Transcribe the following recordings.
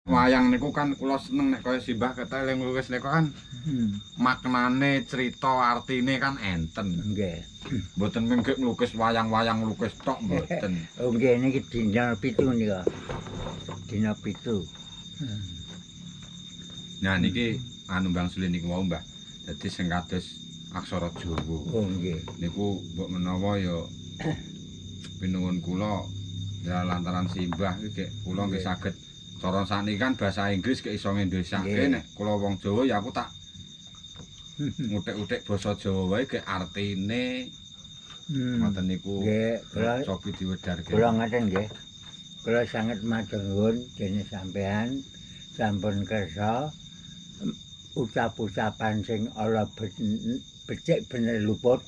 Wayang niku kan kula seneng nek kaya simbah ketok eling nglukis niku kan maknane, cerita artine kan enten. Nggih. Mboten mung gek nglukis wayang-wayang nglukis tok mboten. Oh nggih, niki dina 7 nika. Dina 7. Nah, niki anu Bang Sulin niku wau, Mbah. Dadi sing kados aksara Jawa. Oh nggih. Niku mbok menawa ya pinuwun kula ya lantaran simbah iki gek kula nggih saged cara sakniki kan bahasa Inggris gek iso ngendhosake, nek kula wong Jawa ya aku tak ngutik-utik basa Jawa wae gek artine ngoten niku. Nggih, kula cobi diwedharke. Kula ngaten nggih. Kula sanget matur nuwun dene sampean sampun kersa ucap-ucapan sing ala becik bener luput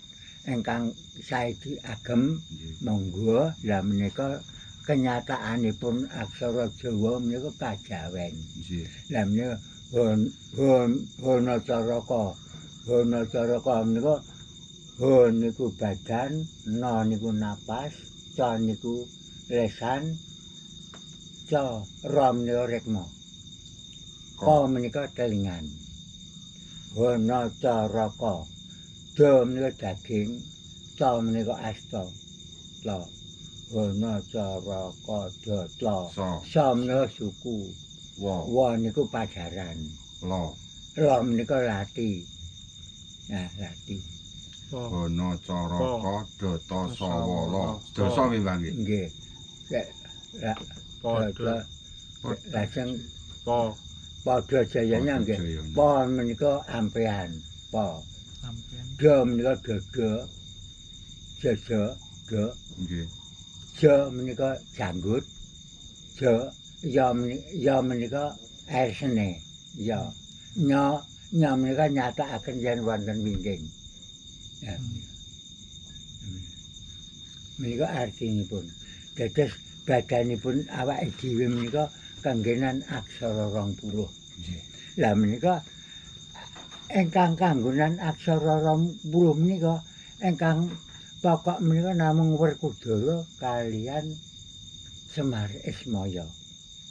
ingkang sae diagem. Monggo, lah menika kenyataanipun aksara Jawa menika kajawen. Lah menika hon hon Hanacaraka. Hanacaraka menika ho niku badan, na niku napas, ca niku lesan, ca ra menika rikma. Ka menika telingan. Hanacaraka. Da menika daging, ta menika asta. Ta. Hanacaraka data. Sa. Sa menika suku. Wa. Wa niku pajaran. La. La menika lati. Nah, lati. Hanacaraka data sawala. Sedasa nggih, Mbah, nggih. Nggih. Lek la Padha. Lajeng Po. Padha jayanya nggih. Jayanya. Pa menika ampean. Pa. Sampeyan. Da menika dada. Jaja, da. Nggih. Ja menika janggut. Ja, ya menika, ya menika ersene. Ya. Nya, nya menika nyatakaken yen wonten wingking. Ya. Menika artinipun. Dados badanipun awake dhewe menika kanggenan aksara 20. Nggih. Lah menika ingkang kanggonan aksara 20 menika ingkang pokok menika namung Werkudara kaliyan Semar Ismaya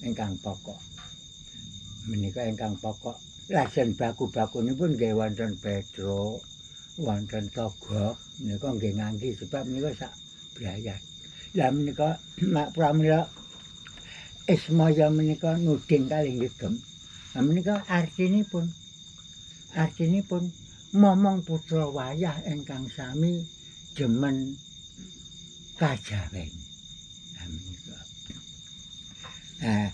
ingkang pokok. Menika ingkang pokok. Lajeng baku-bakunipun nggih wonten Petruk, wonten Togok, menika nggih ngangge sebab menika sak brayat. Lah menika mak pramila Ismaya menika nuding kalih gegem. Lah menika artinipun momong putra wayah ingkang sami demen kajawen. Lah menika. Nah,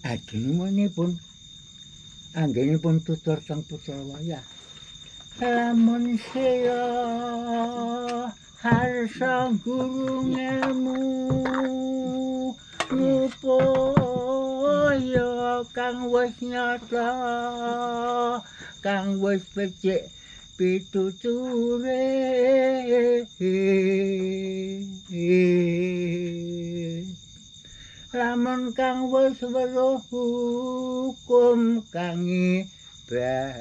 adinumunipun anggenipun tutur teng putra wayah. Lamun sira harsa guru ngelmu ngupaya kang wis nyata, kang wis becik pituture, lamun kang wis weruh hukum kang ibadah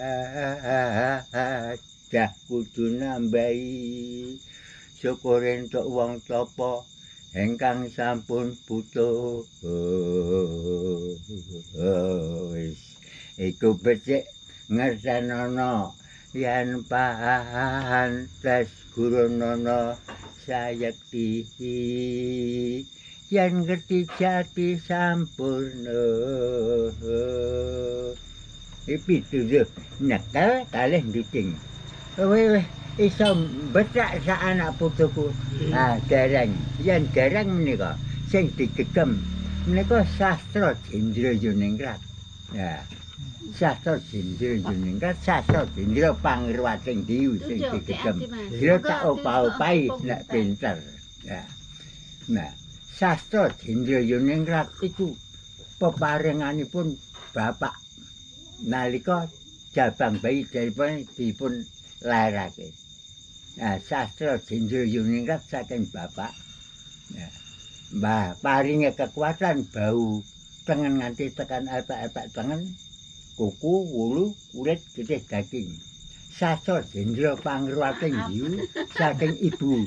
kudu nambahi syukur entuk wong tapa ingkang sampun butuh. Wis iku becik ngertenono yen pantes gurunana sayekti yen ngerti jati sampurna. Iki pituduh nyekel kalih nduting. Kowe iso mbethak sak anak putuku. Ah, dereng. Yen dereng menika sing digegem menika sastra Jendra Yuningrat. Ya. Sastra Jendra Yuningrat, sastra Jendra Pangerwating Diyu sing digegem. Dira tak opah-opahi nek pinter. Ya. Nah, sastra Jendra Yuningrat iku peparenganipun bapak nalika jabang bayi dipun lairake. Nah, sastra Jendra Yuningrat saking bapak. Nah, mbah paringe kekuatan bau tengen nganti tekan epek-epek tengen, kuku, wulu, kulit, getih, daging. Sastra Jendra Pangerwating Diyu saking ibu.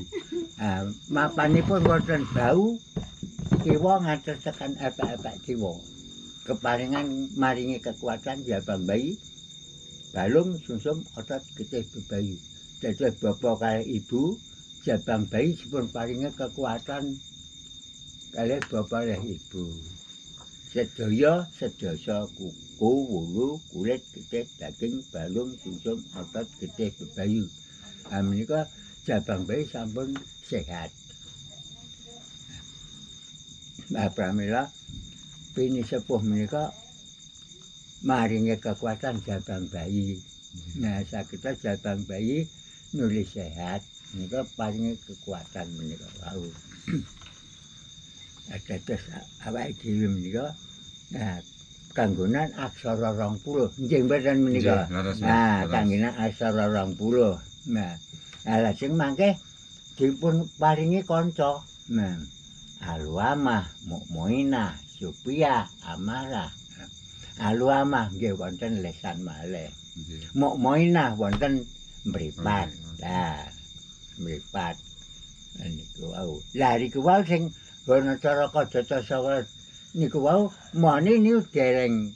Ah, mapanipun wonten bau kiwa ngantos tekan epek-epek kiwa. Keparingan maringi kekuatan jabang bayi, balung sumsum otot getih bebayu. Dados bapa kalih ibu jabang bayi dipun paringi kekuatan kalih bapa kalih ibu. Sedaya sedasa kuku, wulu, kulit, getih, daging, balung, sumsum, otot, getih, bebayu. Ha menika jabang bayi sampun sehat. Nah, pramila pinisepuh menika maringi kekuatan jabang bayi. Nah, sageda jabang bayi nulis sehat menika paringi kekuatan menika wau. Dados awake dhewe menika nah kanggonan aksara 20 nggih mboten menika. Nah, kanggonan aksara 20. Nah, lajeng mangke dipun paringi kanca. Nah, Aluamah, Mukminah, Supiah, Amarah. Aluamah nggih wonten lesan malih. Mukminah wonten mripat. Lah, mripat. Niku wau. Lah niku wau sing ana Caraka Jata Sawa niku wau mane niku dereng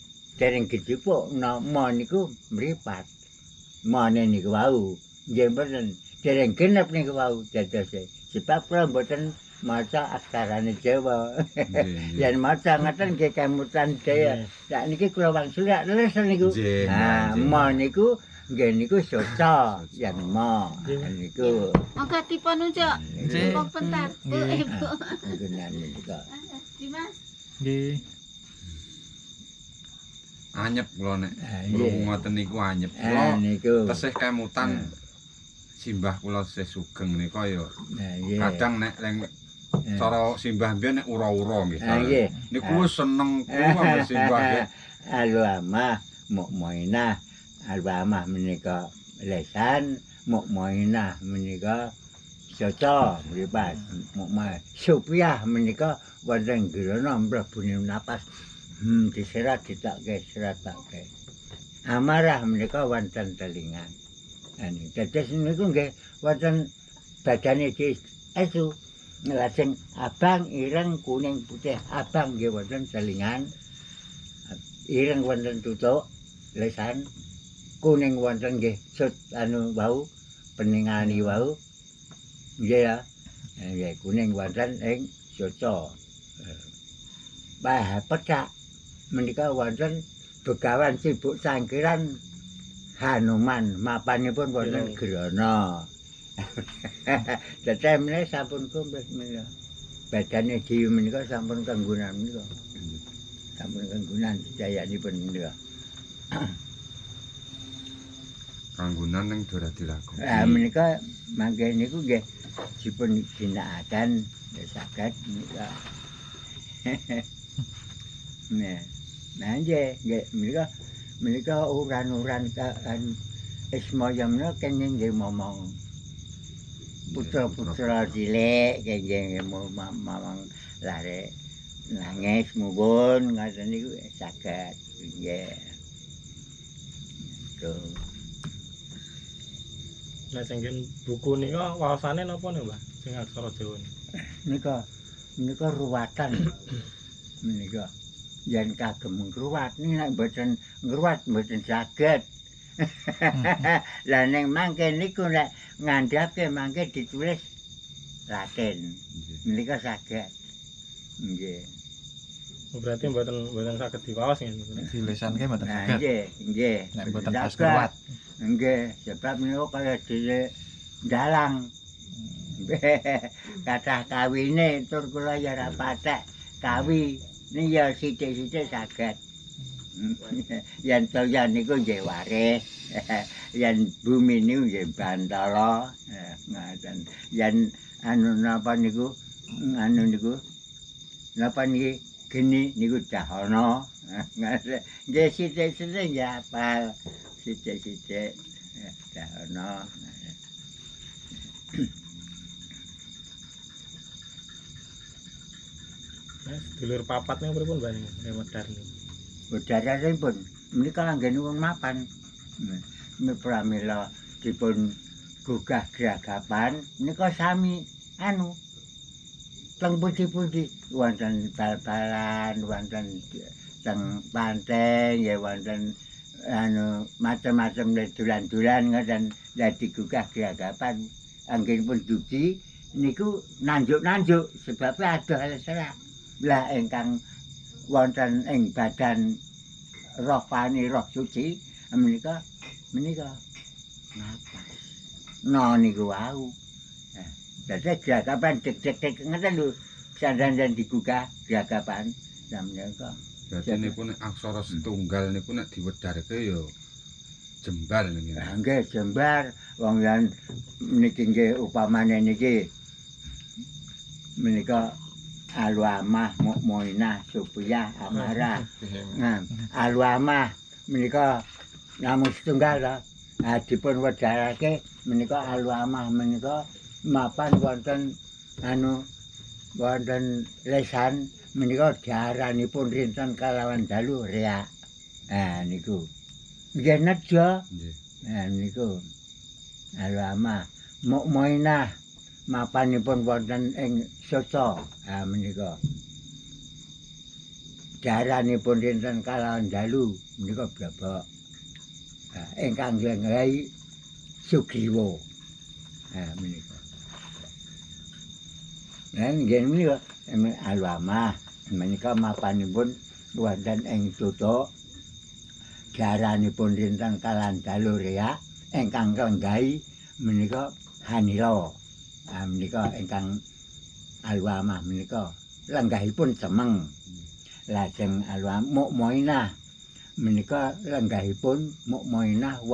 gejupuk ma niku mripat. Mane niku wau nggih mboten dereng genep niku wau dadose. Sebab kula mboten maca aksarane Jawa. Yen maca ngoten nggih kemutan daya. Lah niki kula wangsul lak leres niku. Nah, ma niku nggih niku soca yen ma niku. Monggo dipun unjuk. Nggih. Mumpung bentar, Bu, Ibu. Nggenan menika. Dimas. Nggih. Anyep kula nek krungu ngoten niku anyep. Kula niku tesih kemutan simbah kula tesih sugeng nika ya. Kadang nek leng cara simbah mbiyen nek ura-ura nggih. Niku seneng kula ambek simbah nggih. Aluamah mukminah, aluamah menika lesan, mukminah menika soca mripat, mukminah supiah menika wonten grana mlebune napas. Diserat ditokke seratake. Amarah menika wonten telingan. Dados niku nggih wonten badane estu. Lajeng abang, ireng, kuning, putih. Abang nggih wonten telingan. Ireng wonten tutuk lesan. Kuning wonten nggih sut anu wau peningani wau. Nggih ya. Nggih kuning wonten ing soca. Bah pecak menika wonten begawan sibuk cangkiran Hanuman mapanipun wonten grana. Dados menika sampun komplit menika. Badane dhewe menika sampun kanggonan menika. Sampun kanggonan sedayanipun menika. Kanggonan ning Doradirago. Ah menika mangke niku nggih dipun ginakaken saged menika. Nah, nah nggih menika menika uran-uran kan Ismaya menika kenging nggih momong putra-putra cilik kenging momong lare nangis muwun ngoten niku saged nggih. Tuh. Nah sing buku nika waosane napa niku, Mbah? Sing aksara Jawa niku. Nika menika ruwatan menika. Yen kagem ngruwat niki nek mboten ngruwat mboten saged. Lah ning mangke niku nek ngandhapke mangke ditulis Latin. Menika saged. Nggih. Berarti mboten saged diwaos nggih. Dilesanke mboten saged. Nggih, nggih. Nek mboten pas ngruwat. Nggih, sebab menika kaya dene dalang. Kathah kawine tur kula ya ora patek kawi. Ni ya sithik-sithik saged. Yen toya niku nggih warih. Yen bumi niku nggih bantala. Ngoten. Yen anu napa niku anu niku napa niki geni niku dahana. Nggih sithik-sithik nggih apal. Sithik-sithik dahana. Nah, sedulur papat niku pripun Mbah niku wedar niku? Wedaranipun menika anggene wong mapan. Pramila dipun gugah gragapan menika sami anu teng pundi-pundi wonten bal-balan, wonten Teng pantai nggih wonten anu macem-macem dolan-dolan ngoten, lah digugah gragapan anggenipun dugi niku nanjuk-nanjuk sebabnya adoh serak. Lah ingkang wonten ing badan rohani, roh suci menika menika napas. No niku wau. Nah, dadi gragapan deg-deg ngeten lho, sandan digugah gragapan lah menika. Berarti niku nek aksara setunggal niku nek diwedharke ya jembar niki. Lah nggih jembar, wong lan niki nggih upamane niki menika aluamah, mukminah, supiyah, amarah. Nah, aluamah menika namung setunggal ta. Ah, dipun wedharake menika aluamah menika mapan wonten anu wonten lesan menika diaranipun rinten kalawan dalu reak. Ah niku. Nggih nejo. Nggih. Nah niku aluamah, mukminah mapanipun wonten ing soca. Ah menika. Daranipun rinten kalawan dalu menika blobok. Ah, ingkang nglenggahi Sugriwa. Ah menika. Lah nggih menika aluamah menika mapanipun wonten ing tutuk, daranipun rinten kalawan dalu reak, ingkang nglenggahi menika Hanira. Ah menika ingkang aluamah menika lenggahipun cemeng. Lajeng aluam mukminah menika lenggahipun mukminah.